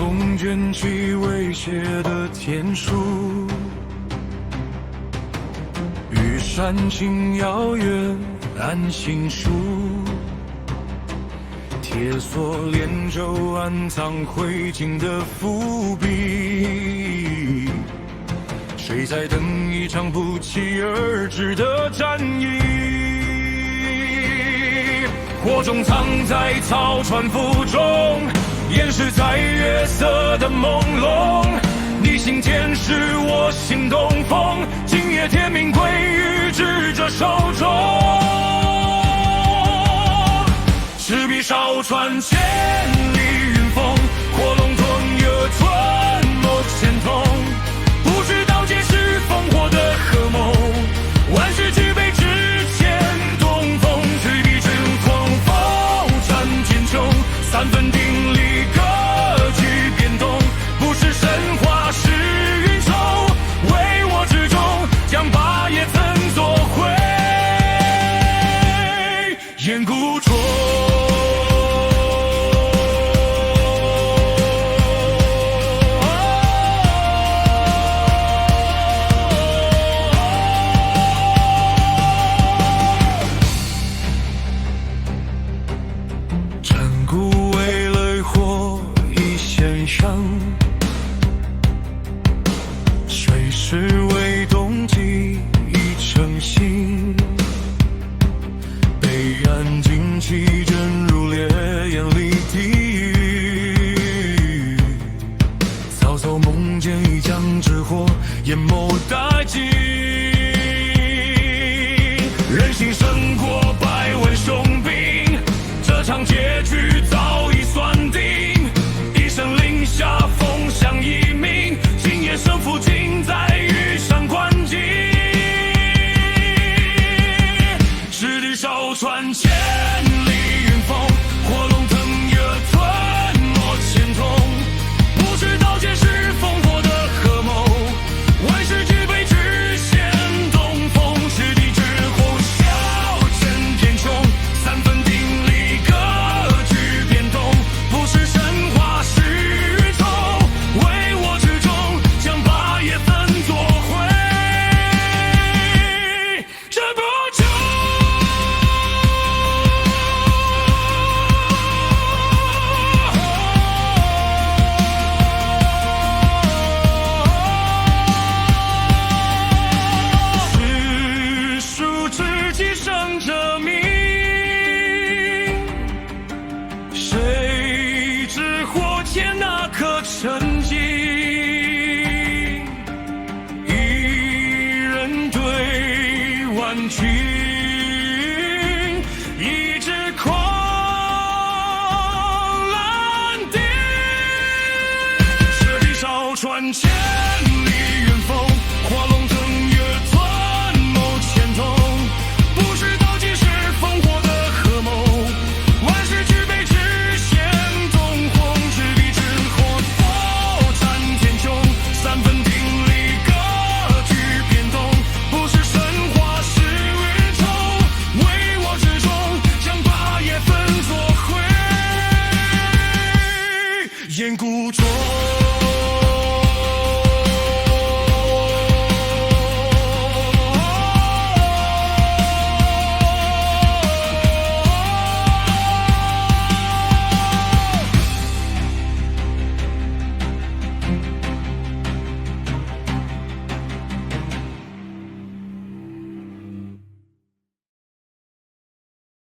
中卷起未寫的天書，玉山輕搖月暗星疏，鐵鎖連軸暗藏灰燼的伏筆。誰在等一場不期而至的戰役？火種藏在草船符中，掩飾在月色的朦朧。你信天時，我信東風。今夜天命歸於智者手中。赤壁燒船千里雲風，火龍吞月吞沒千瞳。不知刀劍是烽火的合謀，萬事俱備只欠東風。赤壁之狂風斬天穹，三分定理格局變動，不是神話是運籌，唯我之中將霸業曾作灰，燕孤鐘。戰鼓為雷火已獻上，水勢為動機已成型，彼岸旌旗正如烈焰裡低語，曹操夢見一將之火眼眸大驚，人心勝過百萬雄兵。這場結局早已算定，一聲令下，風向已明。今夜勝負盡在羽扇綸巾。赤壁燒船千里雲風，火龍騰躍吞沒千瞳。不知刀劍是烽火的合謀，萬事俱備只欠東風。赤壁之後笑震天穹，三分定理格局變動，不是神話是運籌，唯我之中將霸業分作灰。這不就是數知己勝者命，誰知火前那顆沉靜？一人對萬軍，一紙狂瀾定。赤壁燒船千里雲風，火龍騰躍吞沒千瞳。不是刀劍是烽火的合謀，萬事俱備只欠東風。赤壁之後火斬天穹，三分定理格局變動，不是神話是運籌，唯我之中將霸業分作灰。燕孤鐘。